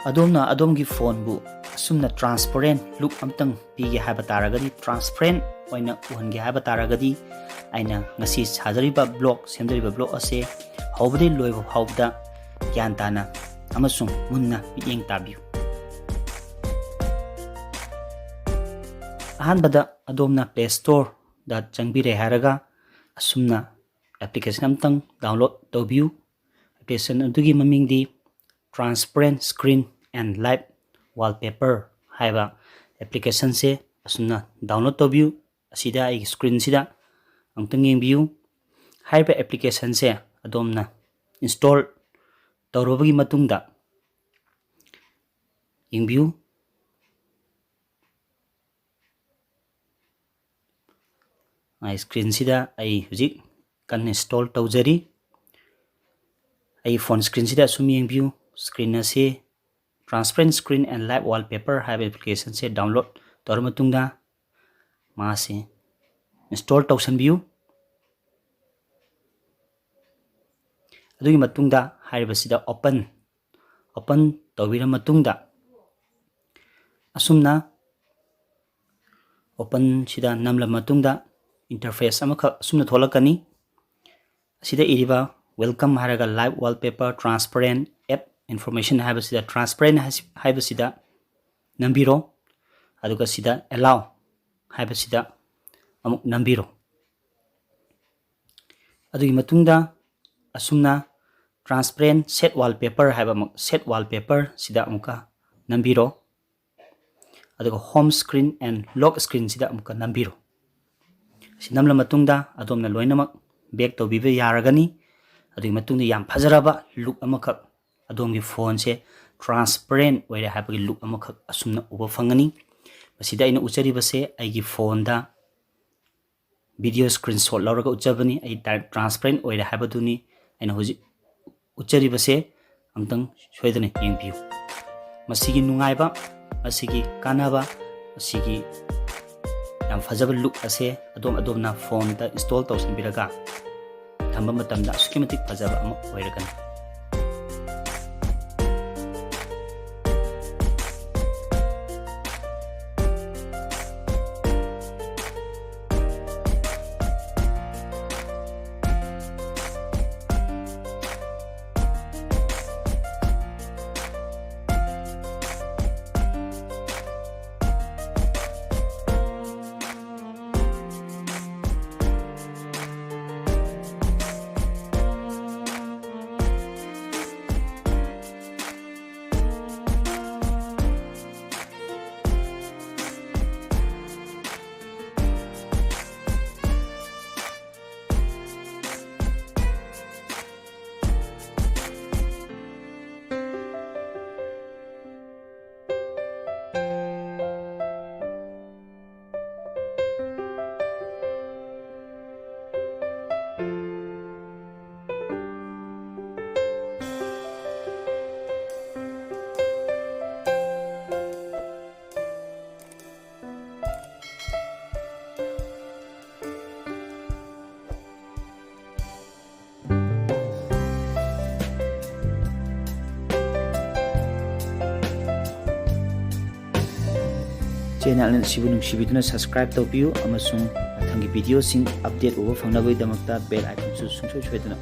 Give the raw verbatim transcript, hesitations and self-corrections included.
ꯑꯗꯣꯝꯅ ꯑꯗꯣꯝꯒꯤ ꯐꯣꯟꯕꯨ ꯑꯁꯨꯝꯅ transparent look ꯑꯝꯇꯪ ꯄꯤꯒꯦ ꯍꯥꯏꯕ ꯇꯥꯔꯒꯗꯤ, transparent ꯑꯣꯏꯅ ꯎꯍꯟꯒꯦ ꯍꯥꯏꯕ ꯇꯥꯔꯒꯗꯤ, ꯑꯩꯅ ꯉꯁꯤ ꯁꯥꯖꯔꯤꯕ blog, ꯁꯦꯝꯖꯔꯤꯕ blog ꯑꯁꯦ ꯍꯧꯕꯗꯒꯤ ꯂꯣꯏꯕ ꯐꯥꯎꯕꯗ ꯒ꯭ꯌꯥꯟ ꯇꯥꯅ ꯑꯃꯁꯨꯡ ꯃꯨꯟꯅ ꯃꯤꯠꯌꯦꯡ ꯇꯥꯕꯤꯌꯨ꯫ ꯑꯍꯥꯟꯕꯗ ꯑꯗꯣꯝꯅ Play Storeꯗ ꯆꯪꯕꯤꯔꯦ ꯍꯥꯏꯔꯒ ꯑꯁꯨꯝꯅ application ꯑꯝꯇꯪ download ꯇꯧꯕꯤꯌꯨ꯫ Application ꯑꯗꯨꯒꯤ ꯃꯃꯤꯡꯗꯤ Transparent Screen and Live Wallpaper ꯍꯥꯏꯕ applicationꯁꯦ ꯑꯁꯨꯝꯅ download ꯇꯧꯕꯤꯌꯨ꯫ ꯑꯁꯤꯗ ꯑꯩꯒꯤ screenꯁꯤꯗ ꯑꯃꯨꯛꯇꯪ ꯌꯦꯡꯕꯤꯌꯨ꯫ ꯍꯥꯏꯔꯤꯕ applicationꯁꯦ ꯑꯗꯣꯝꯅ install ꯇꯧꯔꯕꯒꯤ ꯃꯇꯨꯡꯗ ꯌꯦꯡꯕꯤꯌꯨ꯫ ꯑꯩ screenꯁꯤꯗ ꯑꯩ ꯍꯧꯖꯤꯛ ꯀꯟꯅ install ꯇꯧꯖꯔꯤ꯫ ꯑꯩ phone screenꯁꯤꯗ ꯑꯁꯨꯝ ꯌꯦꯡꯕꯤꯌꯨ꯫ Screen ꯑꯁꯤ Transparent Screen and Live Wallpaper ꯍꯥꯏꯕ applicationꯁꯦ download ꯇꯧꯔ ꯃꯇꯨꯡꯗ ꯃꯥꯁꯤ install ꯇꯧꯁꯟꯕꯤꯌꯨ꯫ ꯑꯗꯨꯒꯤ ꯃꯇꯨꯡꯗ ꯍꯥꯏꯔꯤꯕꯁꯤꯗ open, open ꯇꯧꯕꯤꯔ ꯃꯇꯨꯡꯗ ꯑꯁꯨꯝꯅ openꯁꯤꯗ ꯅꯝꯂ ꯃꯇꯨꯡꯗ interface ꯑꯃꯈꯛ ꯑꯁꯨꯝꯅ ꯊꯣꯛꯂꯛꯀꯅꯤ꯫ ꯑꯁꯤꯗ ꯏꯔꯤꯕ welcome ꯍꯥꯏꯔꯒ live wallpaper transparent app information ꯍꯥꯏꯕꯁꯤꯗ, transparent ꯍꯥꯏꯁꯤ-, ꯍꯥꯏꯕꯁꯤꯗ ꯅꯝꯕꯤꯔꯣ꯫ ꯑꯗꯨꯒ ꯁꯤꯗ allow ꯍꯥꯏꯕꯁꯤꯗ ꯑꯃꯨꯛ ꯅꯝꯕꯤꯔꯣ꯫ ꯑꯗꯨꯒꯤ ꯃꯇꯨꯡꯗ ꯑꯁꯨꯝꯅ transparent set wallpaper ꯍꯥꯏꯕ ꯑꯃꯨꯛ, set wallpaper ꯁꯤꯗ ꯑꯃꯨꯛꯀ ꯅꯝꯕꯤꯔꯣ꯫ ꯑꯗꯨꯒ home screen and lock screenꯁꯤꯗ ꯑꯃꯨꯛꯀ ꯅꯝꯕꯤꯔꯣ꯫ ꯑꯁꯤ ꯅꯝꯂ ꯃꯇꯨꯡꯗ ꯑꯗꯣꯝꯅ ꯂꯣꯏꯅꯃꯛ back ꯇꯧꯕꯤꯕ ꯌꯥꯔꯒꯅꯤ꯫ ꯑꯗꯨꯒꯤ ꯃꯇꯨꯡꯗ ꯌꯥꯝ ꯐꯖꯔꯕ look ꯑꯃꯈꯛ, ꯑꯗꯣꯝꯒꯤ phoneꯁꯦ transparent ꯑꯣꯏꯔꯦ ꯍꯥꯏꯕꯒꯤ look ꯑꯃꯈꯛ ꯑꯁꯨꯝꯅ ꯎꯕ ꯐꯪꯒꯅꯤ꯫ ꯃꯁꯤꯗ ꯑꯩꯅ ꯎꯠꯆꯔꯤꯕꯁꯦ ꯑꯩꯒꯤ phoneꯗ video screenshot ꯂꯧꯔꯒ ꯎꯠꯆꯕꯅꯤ꯫ ꯑꯩ ꯇ-, transparent ꯑꯣꯏꯔꯦ ꯍꯥꯏꯕꯗꯨꯅꯤ ꯑꯩꯅ ꯍꯧꯖꯤꯛ ꯎꯠꯆꯔꯤꯕꯁꯦ꯫ ꯑꯝꯇꯪ ꯁꯣꯏꯗꯅ ꯌꯦꯡꯕꯤꯌꯨ꯫ ꯃꯁꯤꯒꯤ ꯅꯨꯡꯉꯥꯏꯕ, ꯃꯁꯤꯒꯤ ꯀꯥꯟꯅꯕ, ꯃꯁꯤꯒꯤ ꯌꯥꯝ ꯐꯖꯕ look ꯑꯁꯦ ꯑꯗꯣꯝ ꯑꯗꯣꯝꯅ phoneꯗ install ꯇꯧꯁꯤꯟꯕꯤꯔꯒ ꯊꯝꯕ ꯃꯇꯝꯗ ꯑꯁꯨꯛꯀꯤ ꯃꯇꯤꯛ ꯐꯖꯕ ꯑꯃ ꯑꯣꯏꯔꯒꯅꯤ꯫ Channel ꯑꯁꯤꯕꯨ ꯅꯨꯡꯁꯤꯕꯤꯗꯨꯅ subscribe ꯇꯧꯕꯤꯌꯨ ꯑꯃꯁꯨꯡ ꯃꯊꯪꯒꯤ videoꯁꯤꯡ update ꯎꯕ ꯐꯪꯅꯕꯒꯤꯗꯃꯛꯇ bell iconꯁꯨ ꯁꯨꯡꯁꯣꯏ ꯁꯣꯏꯗꯅ